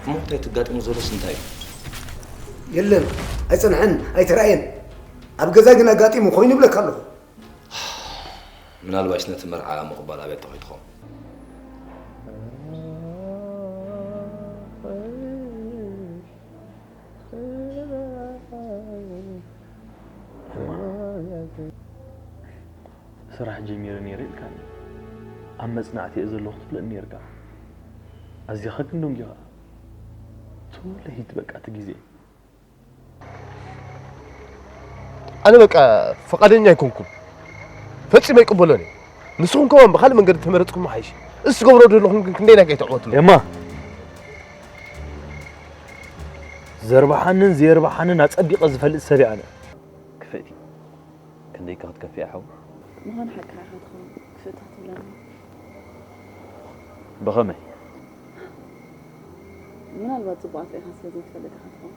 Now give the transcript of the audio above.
እሞ እንታይ ተጋጢሙ ዘሎስ እንታይ እዩ? የለን፣ ኣይጸንሐን፣ ኣይተራእየን። ኣብ ገዛ ግን ኣጋጢሙ ኮይኑ ይብለካ ኣለኹ። ምናልባሽ ነቲ መርዓ ምቕባል ኣብያ ተኺድኹም። ስራሕ ጀሚረ ነይረ ኢልካኒ። ኣብ መጽናዕቲ እየ ዘለኹ ትብለኒ ነይርካ። ኣዚኻ ግን ደንጊኻ። ቱ ለይት በቃ እቲ ግዜ። ኣነ በቃ ፈቃደኛ ኣይኮንኩም፣ ፈጺመ ኣይቅበሎን እየ። ንስኹም ከማን ብኻልእ መንገዲ ተመረጽኩም ሓይሽ። እሱ ገብሮ ዘለኹም ግን ክንደይ ናይካ ይተዕወትሉ። ኤማ፣ ዘርባሓንን ዘየርባሓንን ኣጸቢቐ ዝፈልጥ ሰብ እየ ኣነ። ክፍእቲ፣ ክንደይካ ክትከፍእ ሓው? ምዃኑ ሓቅኻ ኢኻ ትኸውን፣ ክፍእቲ ክትብለኒ። ብኸመይ? ምናልባት ጽቡቕ ኣፍሪኻ ስለ ዘይትፈልጥ ኢኻ ትኸውን።